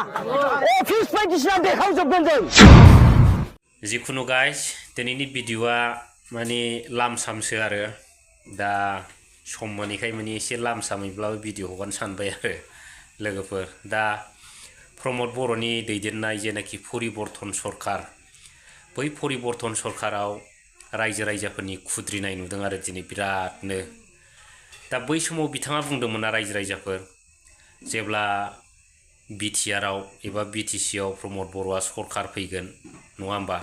office बायदिसिना देखावजोबगोन जों जिखुनु गाइस दिनैनि भिडिअआ माने लामसामसो आरो दा सम मोनैखाय माने एसे लामसामैब्लाबो भिडिअ हगारनो सानबाय आरो लोगोफोर दा प्रमद बर'नि दैदेननाय जेनाखि परिबर्तन सरकार बै परिबर्तन सरकाराव रायजो राजाफोरनि खुद्रिनाय नुदों आरो दिनै बिरादनो दा बै समाव बिथाङा बुंदोंमोन रायजो राजाफोर जेब्ला बिटिआरआव एबा बिटिसिआव प्रमद बर'आ सरकार फैगोन नङा होमबा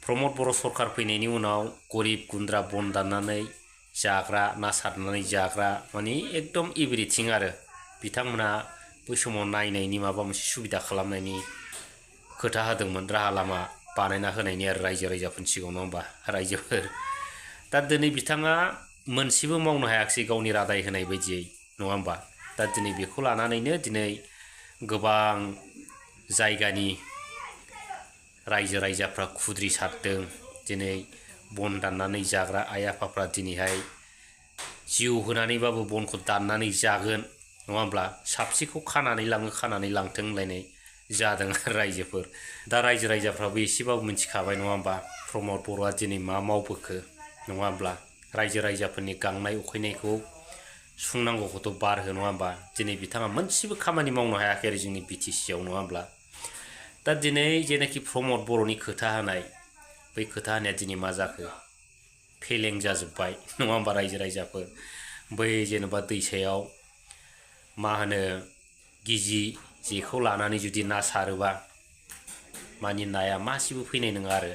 प्रमद बर' सरकार फैनायनि उनाव गरिब गुन्द्रा बन दाननानै जाग्रा ना सारनानै जाग्रा माने एकदम एभ्रिथिं आरो बिथांमोना बै समाव नायनायनि माबा मोनसे सुबिदा खालामनायनि खोथा होदोंमोन राहा लामा बानायना होनायनि आरो रायजो राजाफोरनि सिगाङाव नङा होमबा रायजोफोर दा दिनै बिथाङा मोनसेबो मावनो हायाखिसै गावनि रादाय होनाय बायदियै नङा होमबा दा दिनै बेखौ लानानैनो दिनै गोबां जायगानि रायजो राजाफ्रा खुद्रि सारदों दिनै बन दाननानै जाग्रा आइ आफाफ्रा दिनैहाय जिउ होनानैबाबो बनखौ दाननानै जागोन नङा होमब्ला साबसिखौ खानानै लांथों होनलायनाय जादों रायजोफोर दा रायजो राजाफ्राबो एसेबाबो मिथिखाबाय नङा होमबा प्रमद बर'आ दिनै मा मावबोखो नङा होमब्ला रायजो राजाफोरनि गांनाय उखैनायखौ सुंनांगौखौथ' बारहो नङा होमबा दिनै बिथाङा मोनसेबो खामानि मावनो हायाखै आरो जोंनि बिटिसिआव नङा होमब्ला दा दिनै जेनाखि प्रमद बर'नि खोथा होनाय बै खोथा होनाया दिनै मा जाखो फेलें जाजोब्बाय नङा होमबा रायजो राजाफोर बै जेनेबा दैसायाव मा होनो गिजि जेखौ लानानै जुदि ना सारोबा मानि नाया मासेबो फैनाय नङा आरो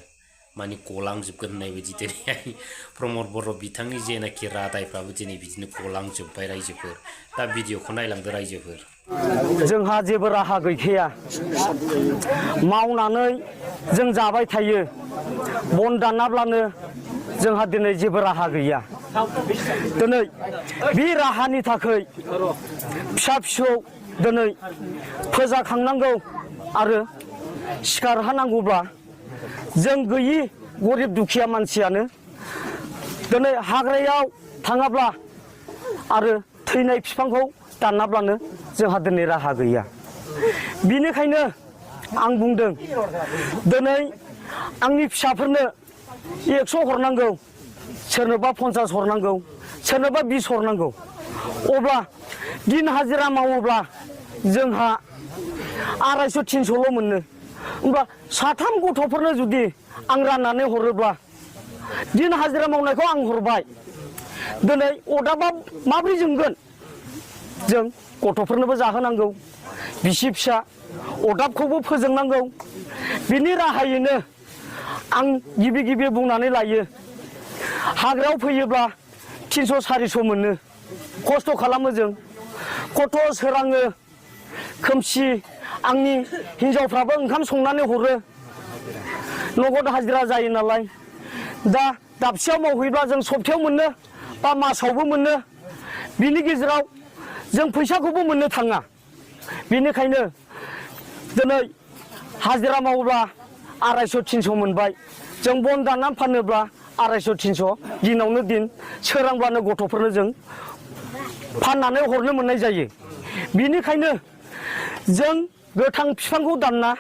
मानि गलांजोबगोन होननाय बायदि दिनैहाय प्रमद बर' बिथांनि जेनाखि रादायफ्राबो दिनै बिदिनो गलांजोब्बाय रायजोफोर दा भिडिअखौ नायलांदो रायजोफोर जोंहा जेबो राहा गैखाया मावनानै जों जाबाय थायो बन दानाब्लानो जोंहा दिनै जेबो राहा गैया दिनै बे राहानि थाखाय फिसा फिसौ दिनै फोजाखांनांगौ आरो सिखारहोनांगौब्ला जों गैयि गरिब दुखिया मानसियानो दिनै हाग्रायाव थाङाब्ला आरो थैनाय बिफांखौ दानाब्लानो जोंहा दिनै राहा गैया बिनिखायनो आं बुंदों दिनै आंनि फिसाफोरनो 100 हरनांगौ सोरनोबा 50 हरनांगौ सोरनोबा 20 हरनांगौ अब्ला दिन हाजिरा मावोब्ला जोंहा 250-300ल' मोनो होमबा साथाम गथ'फोरनो जुदि आं राननानै हरोब्ला दिन हाजिरा मावनायखौ आं हरबाय दिनै अदाबा माब्रै जोंगोन जों गथ'फोरनोबो जाहोनांगौ बिसि फिसा अदाबखौबो फोजोंनांगौ बिनि राहायैनो आं गिबि बुंनानै लायो हाग्रायाव फैयोब्ला 300-400 मोनो खस्थ' खालामो जों गथ' सोराङो खोमसि आंनि हिनजावफ्राबो ओंखाम संनानै हरो नगद हाजिरा जायो नालाय दा दाबसेयाव मावहैब्ला जों सप्तायाव मोनो बा मासावबो मोनो बिनि गेजेराव जों फैसाखौबो मोननो थाङा बेनिखायनो दिनै हाजिरा मावोब्ला 250-300 मोनबाय जों बन दाननानै फानोब्ला 250-300 दिनावनो दिन सोरांब्लानो गथ'फोरनो जों फाननानै हरनो मोननाय जायो बिनिखायनो जों गोथां बिफांखौ दानना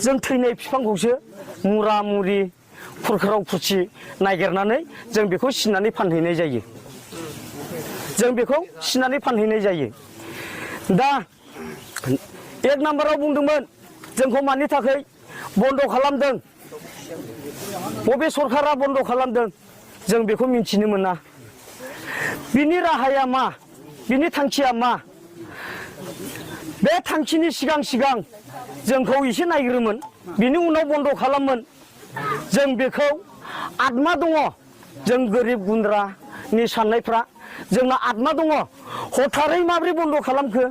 जों थैनाय बिफांखौसो मुरा मुरि खुरखाराव खुरसि नागिरनानै जों बेखौ सिनानै फानहैनाय जायो जों बेखौ सिनानै फानहैनाय जायो दा 1 नाम्बाराव बुंदोंमोन जोंखौ मानि थाखाय बन्द' खालामदों बबे सरकारा बन्द' खालामदों जों बेखौ मिन्थिनो मोना बिनि राहाया मा बिनि थांखिया मा बे थांखिनि सिगां जोंखौ एसे नायग्रोमोन बिनि उनाव बन्द' खालामोन जों बेखौ आत्मा दङ जों गोरिब गुन्द्रानि साननायफ्रा जोंना आत्मा दङ हथारै माब्रै बन्द' खालामखो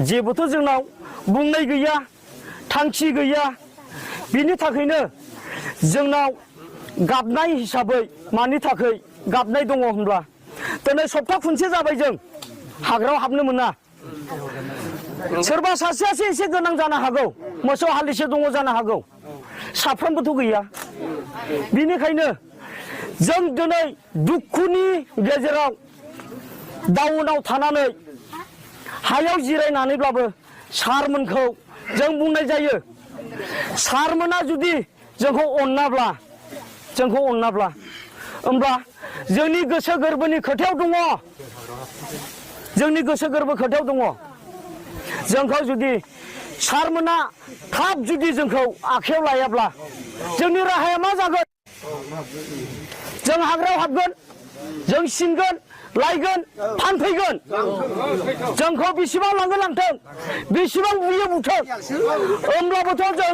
जेबोथ' जोंनाव बुंनाय गैया थांखि गैया बिनि थाखायनो जोंनाव गाबनाय हिसाबै मानि थाखाय गाबनाय दङ होनब्ला दिनै सप्ता खनसे जाबाय जों हाग्रायाव हाबनो मोना सोरबा सासेयासो एसे गोनां जानो हागौ मोसौ हालिसे दङ जानो हागौ साफ्रोमबोथ' गैया बिनिखायनो जों दिनै दुखुनि गेजेराव दाउनाव थानानै हायाव जिरायनानैब्लाबो सारमोनखौ जों बुंनाय जायो सारमोना जुदि जोंखौ अनाब्ला होमब्ला जोंनि गोसो गोरबोनि खोथायाव दङ जोंनि गोसो गोरबो खोथायाव दङ जोंखौ जुदि सारमोना थाब जुदि जोंखौ आखायाव लायाब्ला जोंनि राहाया मा जागोन जों हाग्रायाव हाबगोन जों सिनगोन लायगोन फानफैगोन जोंखौ बेसेबां लांगोन लांथों बेसेबां बुयो बुथों होमब्लाबोथ' जों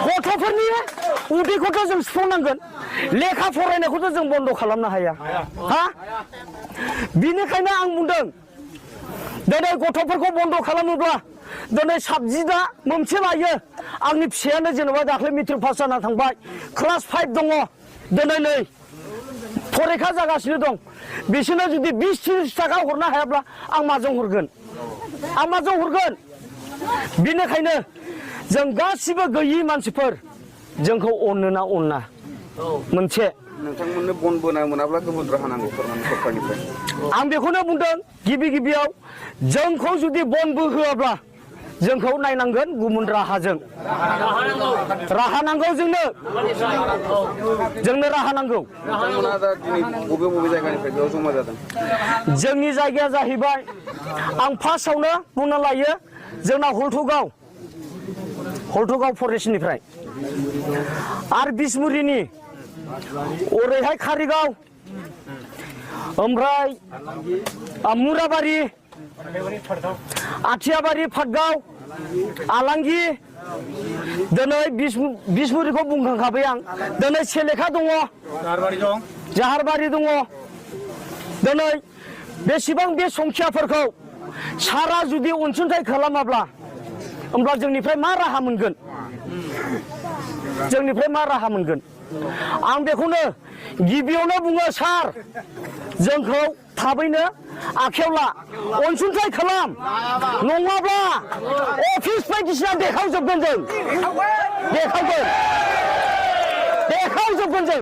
गथ'फोरनि उदैखौथ' जों सुफुंनांगोन लेखा फरायनायखौथ' जों बन्द' खालामनो हाया हा बिनिखायनो आं बुंदों दिनै गथ'फोरखौ बन्द' खालामोब्ला दिनै साबजेक्टआ मोनसे लायो आंनि फिसायानो जेनेबा दाख्लै मेट्रिक पास जाना थांबाय क्लास 5 दङ दिनै नै फरिखा जागासिनो दं बिसोरनो जुदि 20-30 थाखा हरनो हायाब्ला आं माजों हरगोन बिनिखायनो जों गासिबो गैयि मानसिफोर जोंखौ अनो ना अना मोनसे नोंथांमोननो बन बोना मोनाब्ला गुबुन राहा नांगौ सरकारनिफ्राय आं बेखौनो बुंदों गिबियाव जोंखौ जुदि बन बोहोआब्ला जोंखौ नायनांगोन गुबुन राहाजों राहा नांगौ जोंनो राहा नांगौ नोंथांमोना दा दिनै बबे जायगानिफ्राय बेयाव जमा जादों जोंनि जायगाया जाहैबाय आं फार्स्टआवनो बुंना लायो जोंना हल्थुगाव फरेस्टनिफ्राय आरो बिसमुरिनि ओरैहाय कारिगाव ओमफ्राय मुराबारि आथियाबारि फाटगाव आलांगि दिनै बिसमुरिखौ बुंखांखाबाय आं दिनै सेलेखा दङ जाहारबारि दङ दिनै बेसेबां बे संखियाफोरखौ सारा जुदि अनसुंथाइ खालामाब्ला होमब्ला जोंनिफ्राय मा राहा मोनगोन आं बेखौनो गिबियावनो बुङो सार जोंखौ थाबैनो आखायाव ला अनसुंथाइ खालाम नङाब्ला अफिस बायदिसिना देखावजोबगोन जों